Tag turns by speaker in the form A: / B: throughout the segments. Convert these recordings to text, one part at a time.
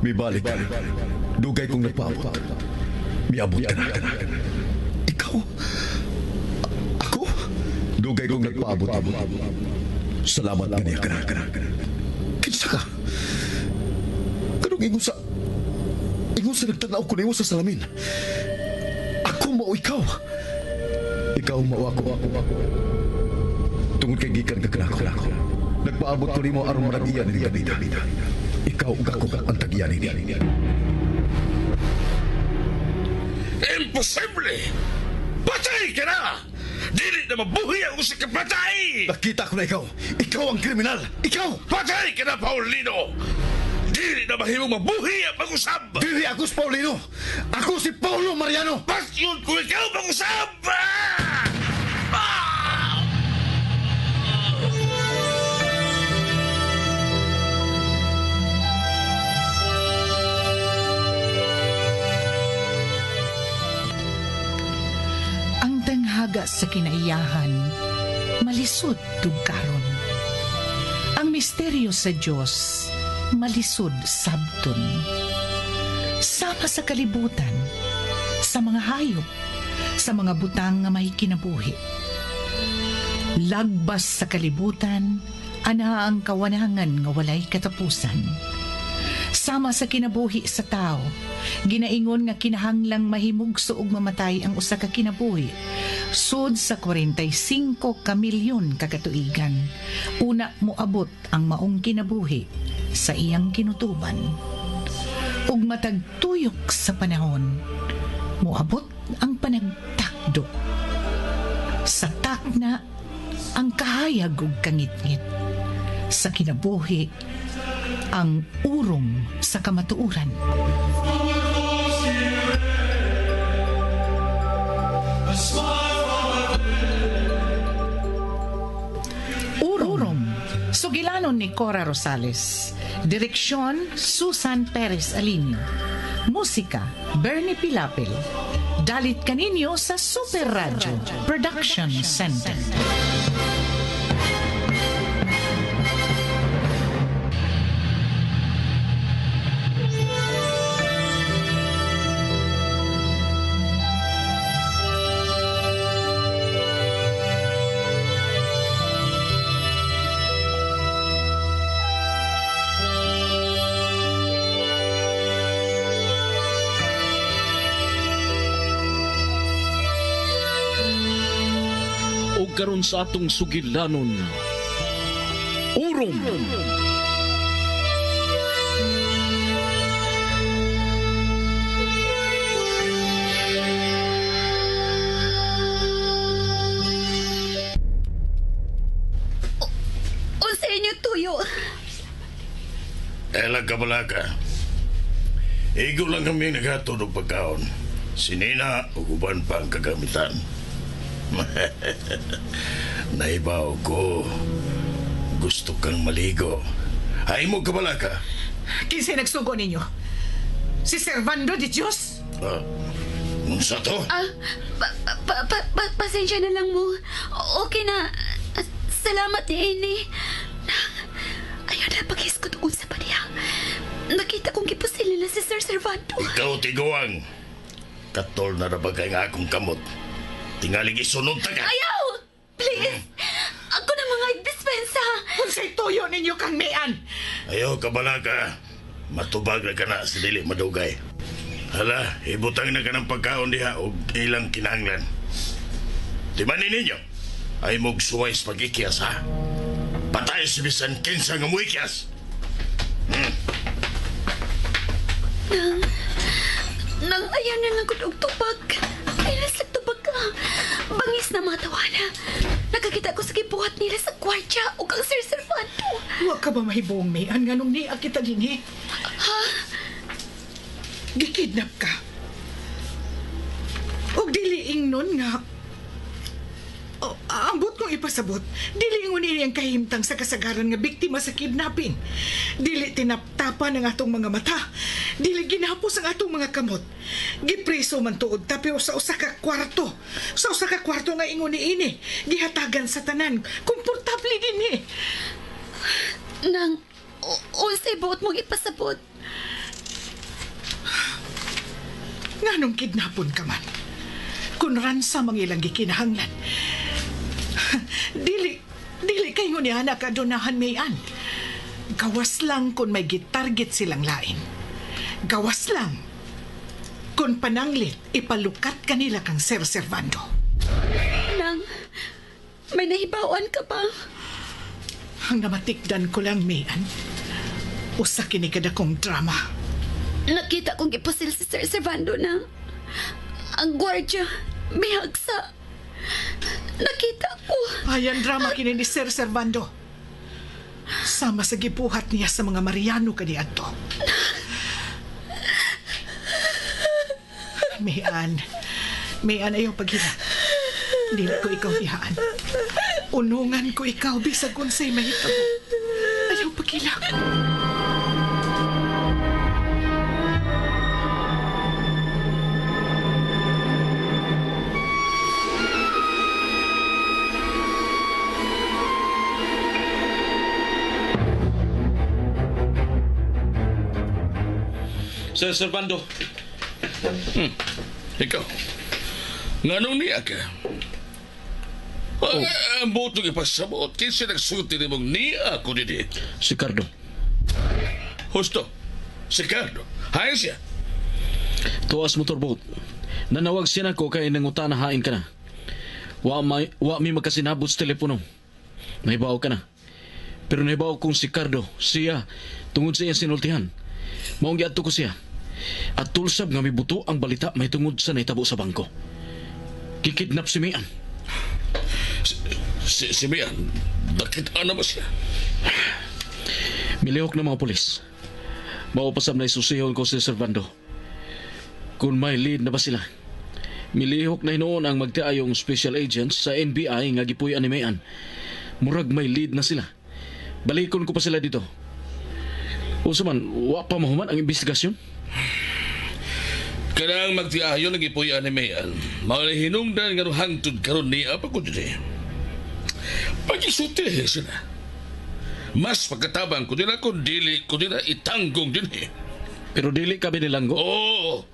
A: Mibalik ka. Dugay kong nagpaabot. Miabot ka na. Ikaw? Ako? Dugay kong nagpaabot. Salamat kaniya ka na. Kinsa ka? Kanong ingon sa... Ingon sa nagtanaw ko nimo sa salamin. Ako mao ikaw. Ikaw mao ako. Tungod kay gikan ka kanako. Nagpaabot ko nimo aron manag-iya ni Ganita. Ikaw ug ako ang tag-iya nini.
B: Imposible! Patay ka na! Dili na mabuhi ang usa ka patay!
A: Nakita ko na ikaw. Ikaw ang kriminal. Ikaw!
B: Patay ka na, Paulino! Dili na mahimong mabuhi ang pag-usab!
A: Dili ako si Paulino! Ako si Paulo Mariano!
B: Pasyon ko ikaw pag-usab! Ah! Ah!
C: Ang tanghaga sa kinaiyahan, malisod tugkaron. Ang misteryo sa Dios, malisod sabton. Sama sa kalibutan, sa mga hayop, sa mga butang nga may kinabuhi. Lagbas sa kalibutan, ana ang kawanangan nga walay katapusan. Sama sa kinabuhi sa tao, ginaingon nga kinahanglang mahimugso ug mamatay ang usa ka kinabuhi. Sud sa 45 ka milyon ka katuigan, una moabot ang maong kinabuhi sa iyang kinutuban. Ug matag tuyok sa panahon, moabot ang panagtakdo. Sa takna, ang kahayag ug kangitngit. Sa kinabuhi, ang urong sa kamatuoran. Urong. Sugilanon ni Cora Rosales. Direksyon, Susan Perez Alinio. Musika, Bernie Pilapil. Dalit kaninyo sa Super Radio Production Center.
D: Karon sa atong sugilanon, Urom.
E: O sa inyo tuyo.
B: Ela kabalaka. Igo lang kami naghatod og pagkaon. Sinina ug uban pa ang kagamitan. Naibaw ko. Gusto kang maligo. Ay mo kabalaka.
C: Kinsay nagsugo ninyo? Si Servando de Dios?
B: Unsa to?
E: Pasensya na lang mo. Okay na. Salamat ni Eni. Ayaw na paghiskot unsa pa niya. Nakita kong gipusil nila si Sir Servando.
B: Ikaw, tiguang. Katol na rabagay nga akong kamot. Tingalig isunod ta ka.
E: Ayaw! Please! Ako na mga dispensa.
C: Unsay tuyo ninyo kang Mayan?
B: Ayaw, kabalaka. Matubag na ka na sa dili madugay. Hala, ibutang na ka ng pagkaon diha og ilang kinahanglan. Di ba ninyo? Ay mugsuway sa pag-ikyas, ha? Patay si bisan kinsa nga muikyas.
E: Nang ayaw na lang ko og tubag. Ay, naslag tubag ka. Bangis na mga tawana. Nakakita ko sa gibuhat nila sa kwartya o kang Sir Servando.
C: Wa ka ba mahibong, Mayan, nga nung niya kita dinhi?
E: Ha?
C: Gikidnap ka. Og dili ingnon nga ambot kong ipasabot, dili ingon ini ang kahimtang sa kasagaran nga biktima sa kidnapping. Dili tinaptapan ang atong mga mata. Dili ginapos ang atong mga kamot. Gipreso man tuod ta pero sa usa ka kwarto. Sa usa ka kwarto nga ingon ni ini, gihatagan sa tanan, komportable dinhi.
E: Nang, unsay buot mong ipasabot?
C: Nganong kidnapon ka man? Kung ransom ang ilang gikinahanglan. Dili kayo ni anak adunahan Mayan. Gawas lang kung may gitarget silang lain. Gawas lang kung pananglit ipalukat kanila kang Sir Servando.
E: Nang, may nahibawan ka ba?
C: Ang namatikdan ko lang, Mayan, usa kini kadakong drama.
E: Nakita kong ipusil si Sir Servando na ang gwardya may hagsa. Nakita ko.
C: Ayan drama kini ni Sir Servando. Sama sa gibuhat niya sa mga Mariano kaniadto. Mayan, Mayan, ayaw paghila. Dili ko ikaw ihaan. Unungan ko ikaw bisag unsay mahitabo. Ayaw paghila.
D: Sir Servando.
B: Ikaw, nganong niya ka? Oh. Ang butong ipasabot, kinsa nagsulti ni mong niya ko didi?
D: Si Cardo.
B: Husto, si Cardo. Hain siya.
D: Tuas motorboat. Nanawag siya nako kay nangutana hain ka na. Wa mi magkasinabot sa telepono. Nahibaw ka na. Pero nahibaw kong si Cardo, siya, tungod sa iyang sinultihan. Maong giadto ko siya. At tulsab nga mibuto ang balita may tungod sa nahitabo sa bangko. Kikidnap si Mian.
B: Si Mian, nakita na ba siya?
D: Milihok na mga pulis. Maupasab na isusihon ko si Servando. Kung may lead na ba sila. Milihok na hinoon ang magtiayong special agents sa NBI nga gipuy-an ni Mian. Murag may lead na sila. Balikon ko pa sila dito. Unsa man, wa pa mahuman ang investigasyon?
B: Kanang magtiayon ang gipuy-an ni Mian, mao na hinungdan nga hangtod karon niya pa ko diri. Pagisuti sila. Mas pagkatabang ko nila kung dili ko nila itanggong din eh.
D: Pero dili kami nilanggo?
B: Oo.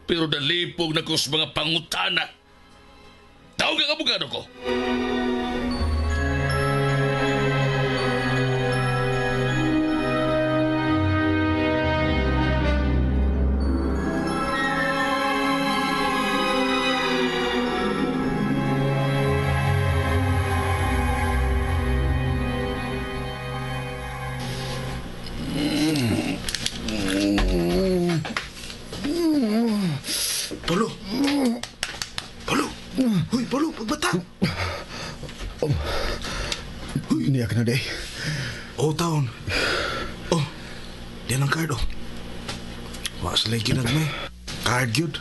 B: Pero nalipog na ko sa mga pangutana. Tawag ang abogado ko.
F: Polo! Polo! Hoy, Polo, pagbata!
A: Huy. Niya ka na, day.
F: Oh, taon. Oh, diyan ang card, oh. Wa sila ginagmay. Card yun.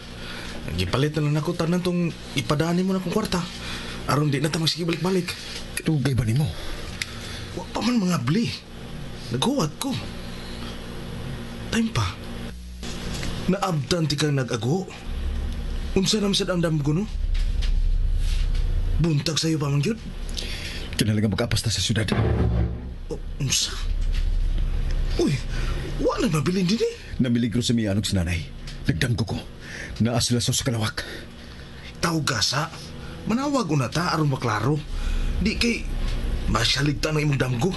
F: Gipalit na lang ako tanan tong ipadaanin mo na kong kwarta. Aron di na ta magsige balik-balik.
A: Tugay ba nimo?
F: Wa pa man mga bli. Naghuwat ko. Time pa. Naabdan ti kang nag-ago. Unsa naman sa damdam ko, no? Buntag sa'yo pa man yun.
A: Kinalaga mag-apas na sa syudad.
F: O, unsa? Uy, wala mabilin din eh.
A: Namiligro sa miyanog sa nanay. Nagdangko ko. Naa sila sa kalawak.
F: Tawgasa. Manawag una ta aron maklaro. Di kay masalig ta ng imong damgo.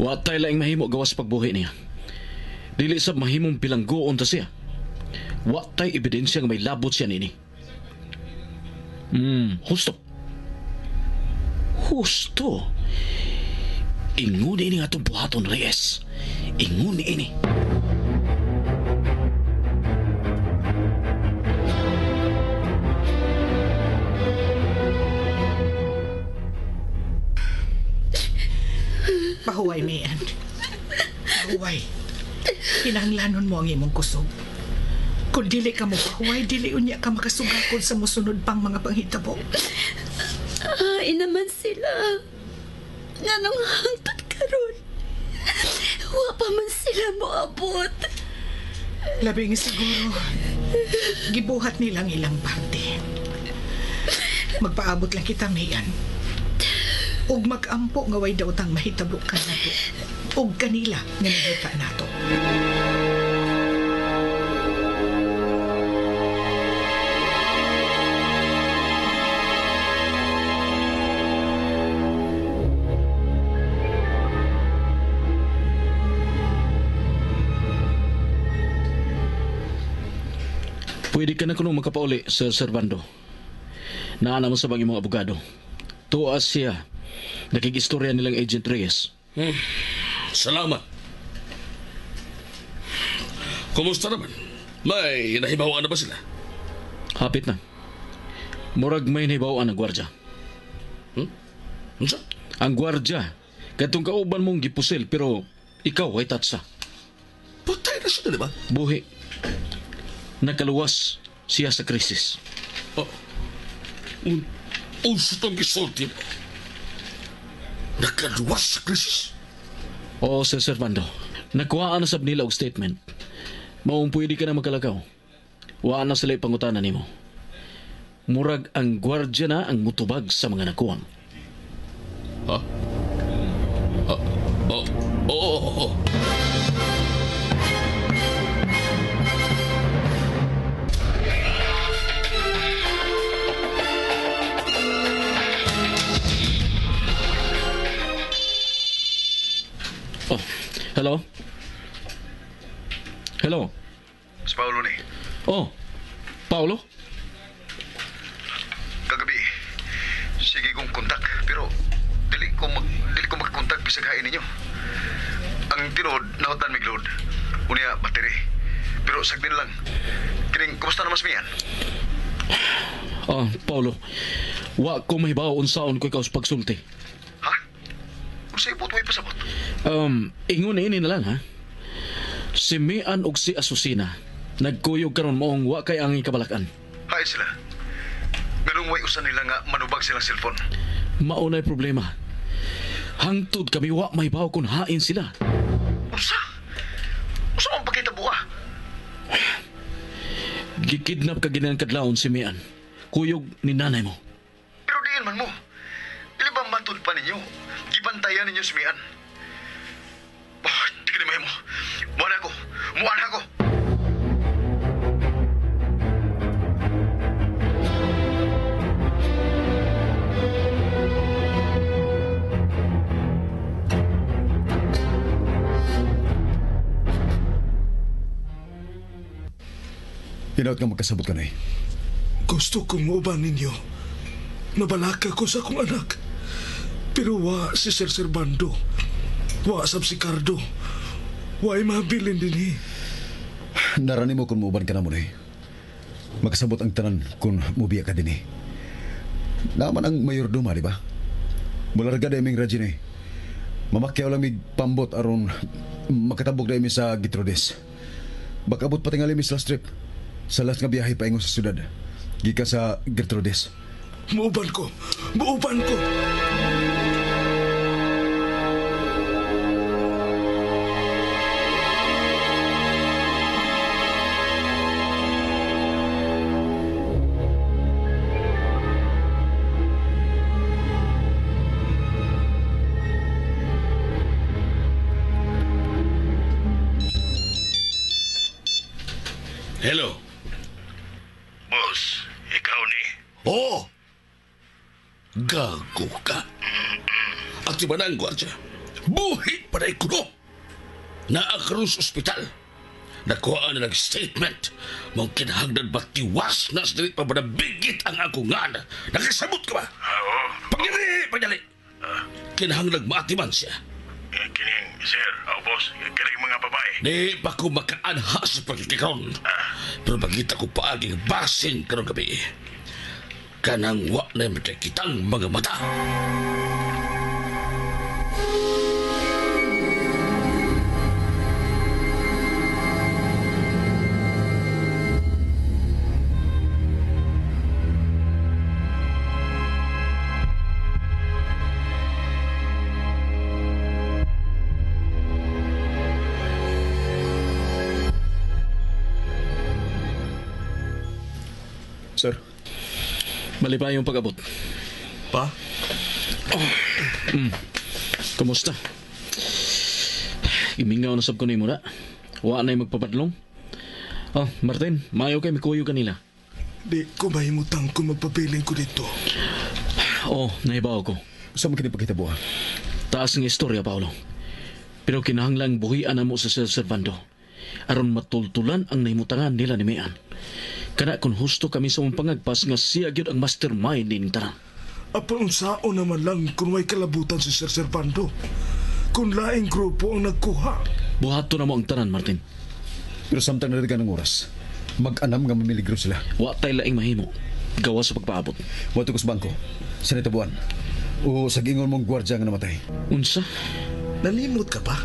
D: Wa tay laing mahimo gawas pagbuhi niya. Dili sab mahimong bilanggoon ta siya. Wa tay ebidensya nga may labot siya nini. Husto. Husto. Ingon ini nga atong buhaton, Reyes. Ingon ini.
C: Pahuway, Mayan. Pahuway. Kinahanglanon mo ang imong kusog. Kung dili ka mo pahuway, dili unya ka makasugakod sa musunod pang mga panghitabo.
E: Ay naman sila. Nganong hangtod karon. Wa pa man sila moabot.
C: Labing siguro, gibuhat nilang ilang parte. Magpaabot lang kita, Mayan. Ug magampo nga way daotang mahitabo ka nato. Ug kanila nga nahita nato.
D: Pwede ka na kuno makapauli, Sir Servando. Naana mo sa bang imong abogado. Tuas siya. Nakigistorya nilang Agent Reyes.
G: Salamat. Kumusta naman? May nahibawaan na ba sila?
D: Hapit na. Murag may nahibawaan ang gwardya.
G: Unsa?
D: Ang gwardya. Katong kauban mong gipusil pero ikaw ay tatsa.
G: Patay na sila, di ba?
D: Buhi. Nakaluwas siya sa krisis.
G: Oh. Unsa tong gisulti mo? Nakaluwas sa krisis?
D: Oo, Sir Servando. Nakuhaan na sab nila og statement. Maong pwede ka na magkalakaw. Waan na sila ipangutana nimo. Murag ang gwardya na ang mutubag sa mga nakuwang.
G: Ha? Oh, oh, oh.
D: Oh, hello? Hello?
A: Si Paolo ni.
D: Oh, Paolo?
A: Kagabi, sige kong kontak, pero dili ko makakontak bisag hain ninyo. Ang tinuod, nahutan mig load. Unya, battery. Pero sagdin lang. Kining, kumusta naman si Mian?
D: Oh, Paolo, wa ko mahibaw unsaon ko ikaw sa pagsulti.
A: Ha? Unsa ibot mo ipasabot?
D: Ingon na ini na lang, ha? Si Mian ug si Asusina, nagkuyog karon moong wa kay ang ikabalakan.
A: Hain sila. Ganung way usan nila nga manubag silang cellphone.
D: Maunay problema. Hangtod kami wa mahibaw kung hain sila.
A: Unsa? Unsa man pakita buwa?
D: Gikidnap ka ginang kadlawon si Mian. Kuyog ni nanay mo.
A: Pero diin man mo. Dili ba matud pa ninyo? Gibantayan ninyo si Mian. Oh, di ka ni mahimo. Muana ko. Muana ko. Hinaut nga magkasabot ka na eh.
F: Gusto kong uban ninyo. Nabalaka ko sa akong anak. Pero wa si Sir Servando. Wa sab si Cardo. Wa ay mabilin din eh.
A: Narani mo kung muuban ka na mo na eh. Magkasabot ang tanan kung mubiya ka din eh. Naman ang mayordoma, di ba? Mularga na iming Regine eh. Mamakyaw lang mig pambot aron makatabok na imi sa Gitrodes. Bakabot patingali mi sa last trip. Sa last nga biyahe paingon sa syudad. Gikan sa Gertrudes.
F: Muuban ko. Muuban ko.
G: Hello.
B: Boss, ikaw ni.
G: Oh! Gago ka. At iba na ang gwardya. Buhi pa na ikuno. Naakaroon sa ospital. Nakuha na nag-statement. Mong kinahanglan ba tiwas na sa dili pa ba nabigit ang akong ngana? Nakasabot ka ba?
B: Oo.
G: Pagyali! Pagyali! Kinahanglan maatiman siya.
B: Kining, sir, oh, boss, kining mga babae.
G: Di pa ko makaanha sa pagkikaroon. Pero magita ko paaging basin karong gabi. Kanang wa na makikitang mga mata.
A: Sir.
D: Malipayong pag-abot.
F: Pa?
D: Oh. Kumusta? Gimingaw na sab ko nimo na. Wa na'y magpapadlong. Oh, Martin, maayo kay mikuyo kanila.
F: Di ko mahimutang kung magpabiling ko dito.
D: Oh, nahibaw ko.
A: Sa mo kini pagkitabuha?
D: Taas ng istorya, Paolo. Pero kinahanglang buhian na mo sa Sir Servando. Aron matultulan ang nahimutangan nila ni Mian. Kana kung husto kami sa mong pangagpas nga siya gyud ang mastermind ning tanan.
F: Apan unsaon naman lang kung may kalabutan si Sir Servando. Kung laing grupo ang nagkuha.
D: Buhato na mo ang tanan, Martin.
A: Pero samtang narigan ng oras, mag-anam nga mamiligro sila.
D: Wa tay laing mahimo. Gawa sa pagpaabot.
A: Wato ko sa bangko, sa nitabuan. O sa gingon mong gwardya nga namatay.
D: Unsa?
F: Nalimot ka pa?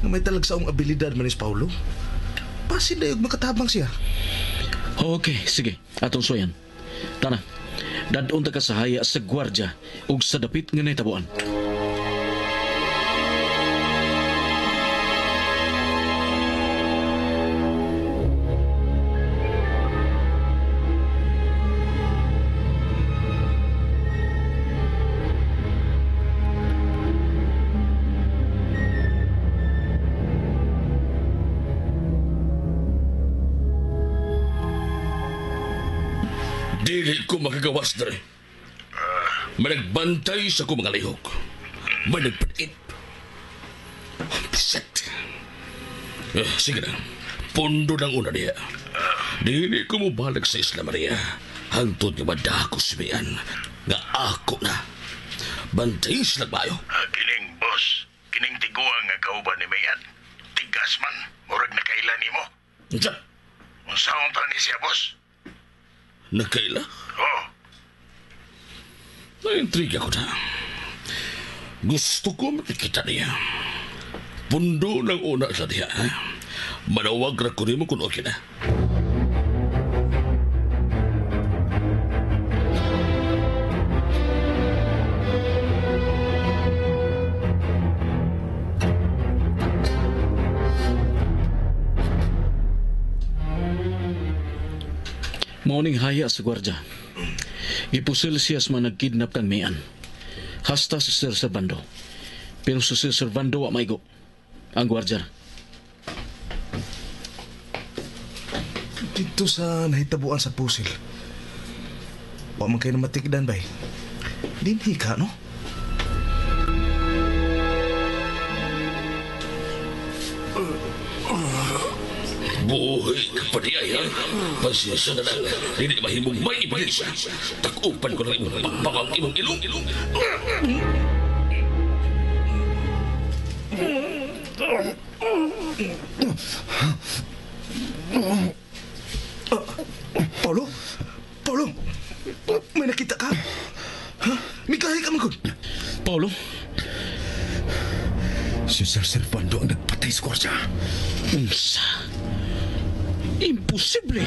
F: Nga may talagsaong abilidad man ni Paulo? Pasin dayog makatabang siya.
D: Okay, sige. Atong suwayan. Tana, dadon ta ka sa haya sa gwardya ug sa dapit nga nahitabuan.
G: Dili ko makagawas dere. Managbantay sa ko mga lihok. Managpatit. Bisit. Sige na. Pondo ng una niya. Dili ko mobalik sa Isla Maria. Hangtod nga madako si Mian. Nga ako na. Bantay sila bayo.
B: Kining boss, kining tiguang nga kauban ni Mian. Tigas man, murag nakaila nimo.
G: Unsa?
B: Unsaon ta ni siya, boss?
G: Nakaila?
B: Oh.
G: Naintriga ko na. Gusto ko makikita niya. Pundo ng una sa diya. Ha? Manawag ra ko nimo kung okay na.
D: Morning haya sa gwardya. Gipusil siya sa mga nagkidnap kang Mian. Hasta si Sir Servando. Pero si Sir Servando wa maigo. Ang gwardya.
F: Dito sa nahitabuan sa pusil. Wa man kayo namatikdan, bay. Dinhi ka, no?
G: Buhay ka pa niya, ha? Pasensya na lang. Hindi mahimong may ibang isa. Takupan ko na imong pakpak ang imong ilong. Ilong.
F: Paulo? Paulo? May nakita ka? Ha? Mikahi ka man kun.
D: Paulo?
A: Si Sir Servando ang nagpatay sa gwardya.
D: Unsa? Imposible!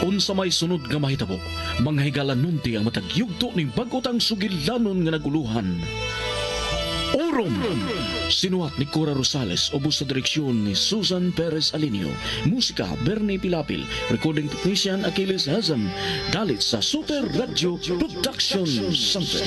D: Unsa may sunod nga mahitabo, mga higala nunti ang matag yugto ning bag-otang sugilanon nga naguluhan. Orom! Sinuhat ni Cora Rosales, ubos sa direksyon ni Susan Perez Alinio. Musika, Bernie Pilapil. Recording technician, Achilles Hazam. Dalit sa Super Radio Production Center.